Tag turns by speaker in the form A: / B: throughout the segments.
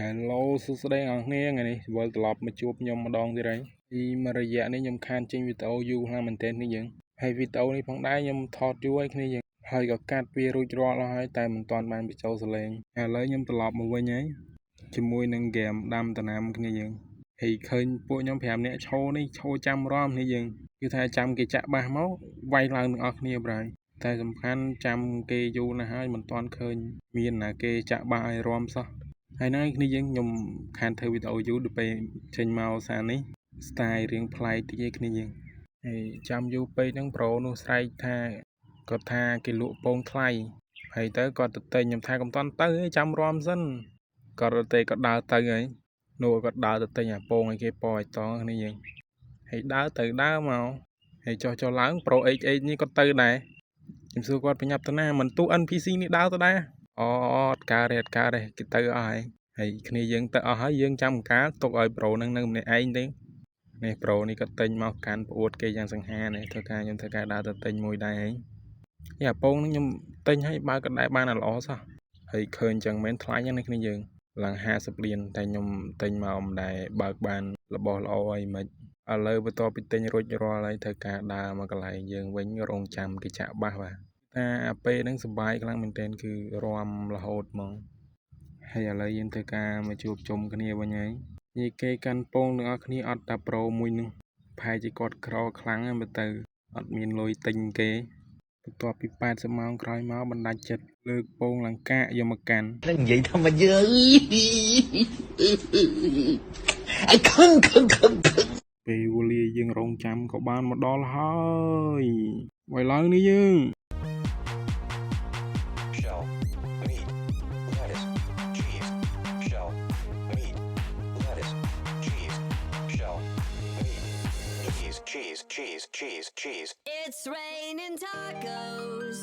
A: Hello សួស្តីអ្នកនរថ្ងៃនេះវិលត្រឡប់មកជួបខ្ញុំម្ដងទៀតហើយពីមួយរយៈនេះខ្ញុំខានចេញវីដេអូយូរខ្លាំងមែនទែនគ្នាយើងហើយវីដេអូនេះផងដែរខ្ញុំថតយូរហើយគ្នាយើងហើយក៏កាត់វារួចរាល់អស់ហើយតែមិនទាន់បានបញ្ចូលសំឡេងឥឡូវខ្ញុំត្រឡប់មកវិញហើយជាមួយនឹងហ្គេមដាំដំណាំគ្នាយើងហើយឃើញពួកខ្ញុំ5នាក់ឈរនេះឈរចាំរំគ្នាយើងគឺថាចាំគេចាក់បាសមកវាយឡើងទាំងអស់គ្នាប្រហើយតែសំខាន់ចាំគេយូរណាស់ហើយមិនទាន់ឃើញមានណាគេចាក់បាសឲ្យរំសោះ ហើយហ្នឹងឯងគ្នាយើងខ្ញុំខានធ្វើវីដេអូយូរដល់ពេលចេញមកសារនេះ style រៀងប្លែកតិចឯងគ្នាយើងហើយចាំយូរពេកហ្នឹង bro នោះស្រែកថាគាត់ថាគេលក់ពងថ្លៃហើយទៅគាត់ទៅទិញខ្ញុំថាកុំតន់ទៅឯងចាំរំសិនគាត់រត់ទេគាត់ដើរទៅហើយនោះគាត់ដើរទៅទិញអាពងឲ្យគេពណ៌ឲ្យតងគ្នាយើងហើយដើរទៅដើរមកហើយចុះចុះឡើង bro HH នេះគាត់ទៅដែរខ្ញុំសួរគាត់ប្រញាប់ទៅណាមិនទូ NPC នេះដើរទៅដែរអូអត់កើតទេអត់កើតទេគេទៅអស់ហើយហើយគ្នាយើងទៅអស់ហើយយើងចាំកាលទុកឲ្យ bro នឹងនៅម្នាក់ឯងទេនេះ bro នេះក៏ទិញមកកាន់ប្អួតគេយ៉ាងសង្ហានេះធ្វើការខ្ញុំធ្វើការដើរទៅទិញមួយដែរឯងនេះអាពងនឹងខ្ញុំទិញឲ្យបើកកដែរបានអាល្អសោះហើយឃើញចឹងមែនថ្លៃណាស់គ្នាយើងឡើង50លានតែខ្ញុំទិញមកមិនដែលបើកបានរបស់ល្អអីមិនឥឡូវបន្ទាប់ពីទិញរួចរាល់ហើយធ្វើការដើរមកកន្លែងយើងវិញរងចាំគេចាក់បាសបាទថាអាពេលហ្នឹងសប្បាយខ្លាំងមែនទែនគឺរាំរហូតហ្មងហើយឥឡូវយើងធ្វើការមកជួបជុំគ្នាវិញហើយនិយាយគេកាន់ពងទាំងអស់គ្នាអត់តា bro មួយនោះប្រហែលជាគាត់ក្រខ្លាំងហ្នឹងមើលទៅអត់មានលុយទិញគេបន្ទាប់ពី80ម៉ោងក្រោយមកបណ្ដាច់ចិត្តលើកពងលង្កាកយកមកកាន់
B: នឹងនិយាយថាមកយើអីខឹងខឹងខឹងខឹង
A: ពេលវេលាយើងរងចាំក៏បានមកដល់ហើយបើឡើងនេះយើង
C: Shell, meat, lettuce, cheese, shell, meat, lettuce, cheese, shell, meat, cheese, cheese, cheese, cheese, cheese.
D: It's raining tacos.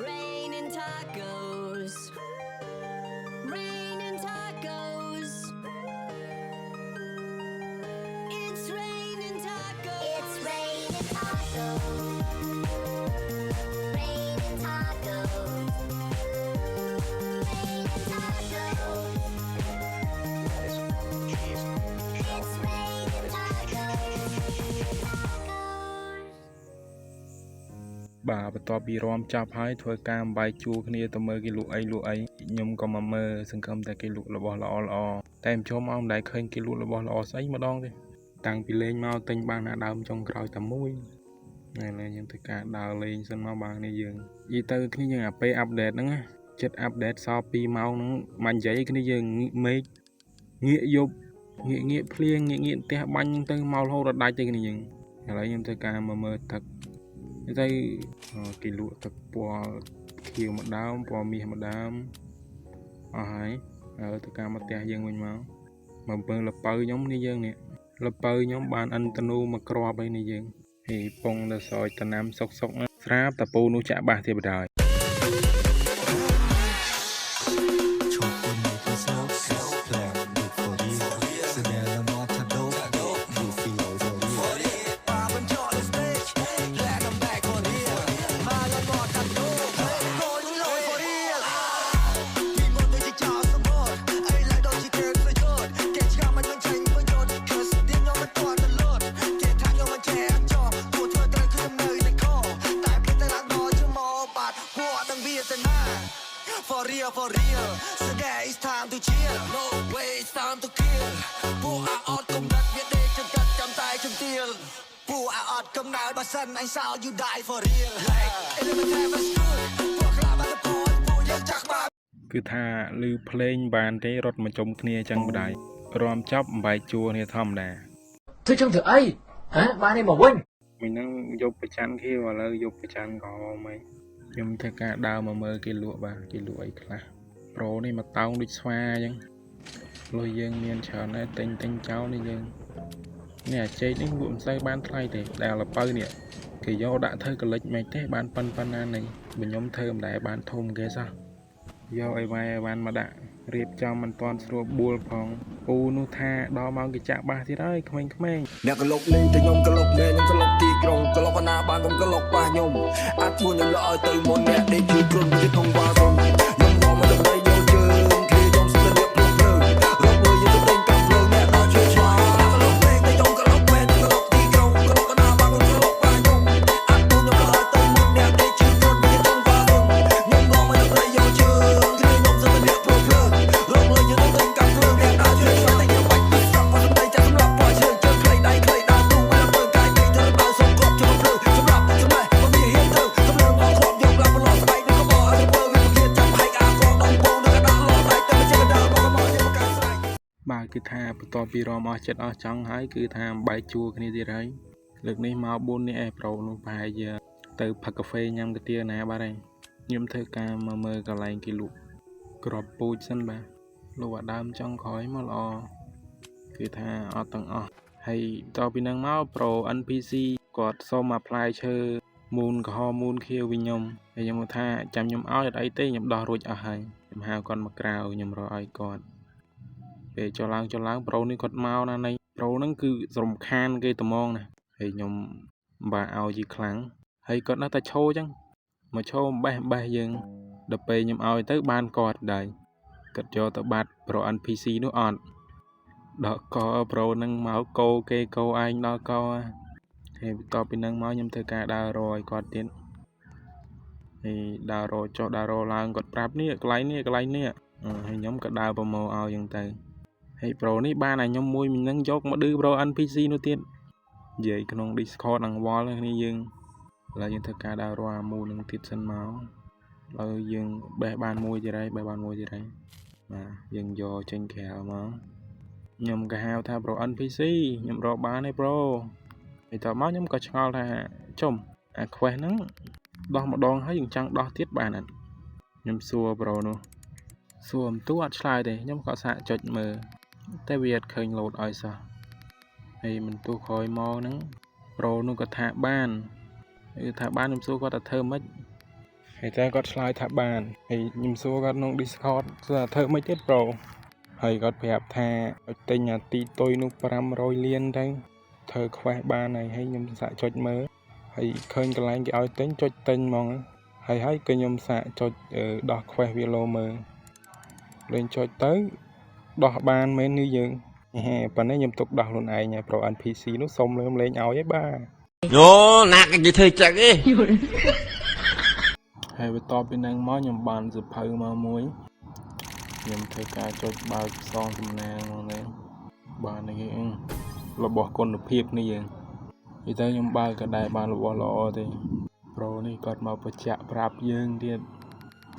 D: Raining tacos. Raining tacos. It's raining tacos.
E: It's raining tacos. Raining tacos. Raining tacos.
C: Lettuce, cheese, shell,
E: It's raining tacos. Tacos.
A: បាទបន្ទាប់ពីរាំចាប់ហើយធ្វើការបំបែកជួរគ្នាទៅមើលគេលក់អីលក់អីខ្ញុំក៏មកមើលសង្ឃឹមតែគេលក់របស់ល្អល្អតែមិនចូលមកមិនដែលឃើញគេលក់របស់ល្អស្អីម្ដងទេតាំងពីលេងមកទិញបានអាដើមចុងក្រោយតែមួយនេះឡើយយើងធ្វើការដើរលេងសិនមកបាទនេះយើងនិយាយទៅគ្នាយើងអាពេល update ហ្នឹងណាចិត្ត update សល់2ម៉ោងហ្នឹងមិននិយាយគ្នាយើងងាកមេឃងាកយប់ងាកងាកភ្លៀងងាកងាកផ្ទះបាញ់ហ្នឹងទៅមករហូតដល់ដាច់ទៅគ្នាយើងឥឡូវខ្ញុំធ្វើការមកមើលទឹកទៅគេលក់ទឹកពណ៌ខៀវមួយដើមពណ៌មាសមួយដើមអស់ហើយហើយទៅការមកផ្ទះយើងវិញមកមកពើលពៅខ្ញុំនេះយើងនេះលពៅខ្ញុំបានអិនតនូមកគ្រាប់អីនេះយើងហេពងទៅសោយតំណាំសុកសុកណាស្រាប់តពូនោះចាក់បាសទៀតបណ្ដោយ
F: ឈប់ទៅនេះគឺ smoke plan for real សេនាលមកថាដូ You feel for real.
G: ពីមុនដូចជាចោលសមុទ្រឥឡូវដូចជាគេប្រយុទ្ធគេឆ្ងល់មិនមិនចេញប្រយុទ្ធ Cause ទៀងខ្ញុំមិនទាន់ទៅលត់គេថាខ្ញុំមិនចេះអត់ចោទោះធ្វើត្រូវខ្ញុំនៅតែខតែភ្លេចតែឡើងដល់ជាមកបាត់ហួរដឹងវាទៅណា For real, for real, so that it's time to chill. No way, it's time to kill. ពួកអាអត់កំណត់វាដេកចង្កាត់ចាំតែជំទាវពួកអាអត់កំណើតបើសិនអញសោ you die for real, like elementary school. ពួកខ្លះបានទៅពួកយើងចាក់បា
A: គឺថាឮភ្លេងបានទេរត់មកជុំគ្នាអញ្ចឹងបណ្ដោយរាំចប់បំបែកជួរគ្នាធម្មតា
B: ធ្វើចឹងធ្វើអីហ៎បាននេះមកវិញ
A: មិញហ្នឹងយកប្រច័នខៀវឥឡូវយកប្រច័នក្រហមហីខ្ញុំធ្វើការដើរមកមើលគេលក់បាទគេលក់អីខ្លះ bro នេះមកតោងដូចស្វាអញ្ចឹងលុយយើងមានច្រើនដែរទិញទិញចោលនេះយើងនេះអាចេកនេះលក់មិនសូវបានថ្លៃទេដែលលពៅនេះគេយកដាក់ធ្វើកលិចមិនទេបានប៉ុនប៉ុណ្ណានេះបើខ្ញុំធ្វើមិនដែលបានធំគេសោះយកអីវ៉ៃអីវ៉ាន់មកដាក់រៀបចំមិនទាន់ស្រួលបួលផងពូនោះថាដល់ម៉ោងគេចាក់បាសទៀតហើយក្មេងៗ
G: អ្នកក្លុកលេងតែខ្ញុំក្លុកណែខ្ញុំក្លុកទីក្រុងក្លុកណាបានកុំក្លុកប៉ះខ្ញុំអាចធ្វើខ្ញុំល្អទៅមុនអ្នកដេកគឺក្រុមជាធំវ៉ាសុំខ្ញុំរំមកដើម្បីយកជើងគ្នាខ្ញុំស្ទើរ
A: បាទគឺថាបន្ទាប់ពីរំអស់ចិត្តអស់ចង់ហើយគឺថាបែកជួរគ្នាទៀតហើយលើកនេះមក4នាក់ឯ bro នោះប្រហែលជាទៅផឹកកាហ្វេញ៉ាំកាទៀវណាបាត់ហើយខ្ញុំធ្វើការមកមើលកន្លែងគេលក់ក្របពូជសិនបាទលក់អាដើមចុងក្រោយមកល្អគឺថាអត់ទាំងអស់ហើយតពីនឹងមក bro NPC គាត់សុំ apply ឈើមូនក្រហមមូនខៀវវិញខ្ញុំហើយខ្ញុំថាចាំខ្ញុំឲ្យអត់អីទេខ្ញុំដោះរួចអស់ហើយខ្ញុំហៅគាត់មកក្រៅខ្ញុំរកឲ្យគាត់ពេលចុះឡើងចុះឡើង bro នេះគាត់មកណានៃ bro ហ្នឹងគឺរំខានគេត្មងណាហើយខ្ញុំបាក់ឲ្យជាខ្លាំងហើយគាត់នៅតែឈោចឹងមកឈោបេះបេះយើងដល់ពេលខ្ញុំឲ្យទៅបានគាត់ដែរគាត់យកទៅបាត់ bro NPC នោះអត់ដកក bro នឹងមកកោគេកោឯងដល់កហើយបន្ទាប់ពីនឹងមកខ្ញុំធ្វើការដើររកឲ្យគាត់ទៀតហើយដើររកចុះដើររកឡើងគាត់ប្រាប់នេះកន្លែងនេះកន្លែងនេះហើយខ្ញុំក៏ដើរប្រមូលឲ្យចឹងទៅហើយ bro នេះបានឲ្យខ្ញុំមួយមិញហ្នឹងយកមកឌឺ bro NPC នោះទៀតនិយាយក្នុង Discord នឹងវល់គ្នាយើងឥឡូវយើងធ្វើការដើររកអាមូលនឹងទៀតសិនមកឥឡូវយើងបេះបានមួយទៀតហើយបេះបានមួយទៀតហើយបាទយើងយកចេញក្រៅមកខ្ញុំក៏ហៅថា bro NPC ខ្ញុំរកបានទេ bro ហើយតមកខ្ញុំក៏ឆ្ងល់ថាចុំអា quest ហ្នឹងដោះម្ដងហើយយើងចង់ដោះទៀតបានអត់ខ្ញុំសួរ bro នោះសួរអំទូអត់ឆ្លើយទេខ្ញុំក៏សាកចុចមើលតែវាអត់ឃើញលោតឲ្យសោះហើយមិនទោះក្រោយមកហ្នឹង bro នោះក៏ថាបានគឺថាបានខ្ញុំសួរគាត់ថាធ្វើម៉េចហើយតែគាត់ឆ្លើយថាបានហើយខ្ញុំសួរគាត់ក្នុង Discord សួរថាធ្វើម៉េចទៀត bro ហើយគាត់ប្រាប់ថាឲ្យទិញអាទីតុយនោះ500លានទៅធ្វើ quest បានហើយហើយខ្ញុំសាកចុចមើលហើយឃើញកន្លែងគេឲ្យទិញចុចទិញហ្មងហើយហើយក៏ខ្ញុំសាកចុចដោះ quest វាលោមើលលេងចុចទៅដោះបានមែននេះយើងហេប៉ុណ្ណេះខ្ញុំទុកដោះខ្លួនឯង bro NPC នោះសុំលើមលេងឲ្យឯបាទ
B: អូណាគេធ្វើចឹងឯង
A: ហើយបន្ទាប់ពីហ្នឹងមកខ្ញុំបានសភៅមកមួយខ្ញុំធ្វើការចុចបើកផ្សងសំណាងមកនេះបាននេះគេរបស់គុណភាពនេះយើងនិយាយទៅខ្ញុំបើកក៏ដែរបានរបស់ល្អទេ bro នេះគាត់មកបញ្ជាក់ប្រាប់យើងទៀត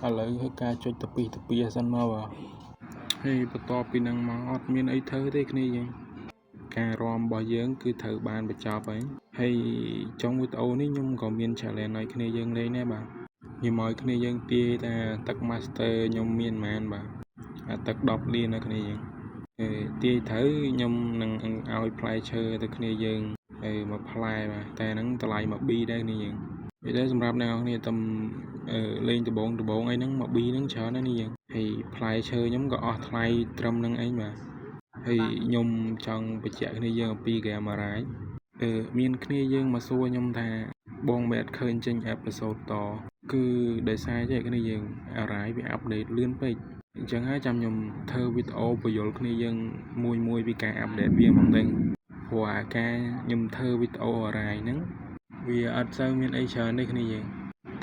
A: ឥឡូវធ្វើការចុចទៅពីទៅពីសិនមកបាទហើយបន្ទាប់ពីហ្នឹងមកអត់មានអីធ្វើទេគ្នាយើងការរំរបស់យើងគឺត្រូវបានបញ្ចប់ហើយហើយចុងវីដេអូនេះខ្ញុំក៏មាន challenge ឲ្យគ្នាយើងលេងដែរបាទខ្ញុំឲ្យគ្នាយើងទាយថាទឹក master ខ្ញុំមានប៉ុន្មានបាទអាទឹក10លានណាគ្នាយើងអឺទាយត្រូវខ្ញុំនឹងឲ្យផ្លែឈើទៅគ្នាយើងហើយមួយផ្លែបាទតែហ្នឹងតម្លៃមួយ B ដែរគ្នាយើងនិយាយទៅសម្រាប់អ្នកនរគ្នាតំលេងដបងដបងអីហ្នឹងមួយ B ហ្នឹងច្រើនណាស់នេះយើងហើយផ្លែឈើខ្ញុំក៏អស់ថ្លៃត្រឹមហ្នឹងឯងបាទហើយខ្ញុំចង់បញ្ជាក់គ្នាយើងអំពី Game Arise អឺមានគ្នាយើងមកសួរខ្ញុំថាបងមិនអត់ឃើញចេញ episode តគឺដោយសារចេះគ្នាយើង Arise វា update លឿនពេកអញ្ចឹងហើយចាំខ្ញុំធ្វើវីដេអូបញ្យល់គ្នាយើងមួយមួយពីការ update វាហ្មងទៅព្រោះអាការខ្ញុំធ្វើវីដេអូ Arise ហ្នឹងវាអត់សូវមានអីច្រើនទេគ្នាយើង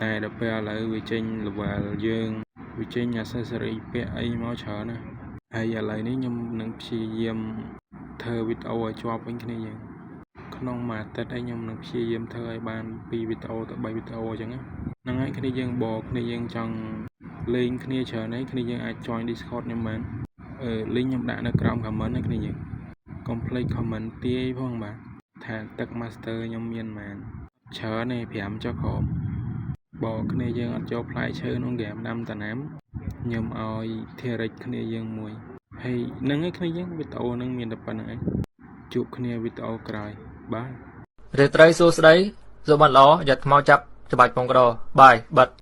A: តែដល់ពេលឥឡូវវាចេញ level យើងវាចេញ accessory ពាក់អីមកច្រើនណាស់ហើយឥឡូវនេះខ្ញុំនឹងព្យាយាមធ្វើវីដេអូឲ្យជាប់វិញគ្នាយើងក្នុងមួយអាទិត្យអីខ្ញុំនឹងព្យាយាមធ្វើឲ្យបាន2វីដេអូទៅ3វីដេអូអញ្ចឹងហ្នឹងហើយគ្នាយើងបគ្នាយើងចង់លេងគ្នាច្រើនហើយគ្នាយើងអាច join Discord ខ្ញុំបានអឺ link ខ្ញុំដាក់នៅក្រោម comment ណាគ្នាយើងកុំភ្លេច comment ទាយផងបាទថាទឹក master ខ្ញុំមានប៉ុន្មានច្រើនទេ5ចុះក្រោមបើគ្នាយើងអត់យកផ្លែឈើក្នុងហ្គេមដាំតាណាំខ្ញុំឲ្យធារិចគ្នាយើងមួយហើយហ្នឹងឯងគ្នាយើងវីដេអូហ្នឹងមានតែប៉ុណ្្នឹងឯងជួបគ្នាវីដេអូក្រោយបាទ
H: រាត្រីសួស្តីសុបិនល្អយ៉ាត់ខ្មោចចាប់ច្បាច់ពងកដបាយបិទ។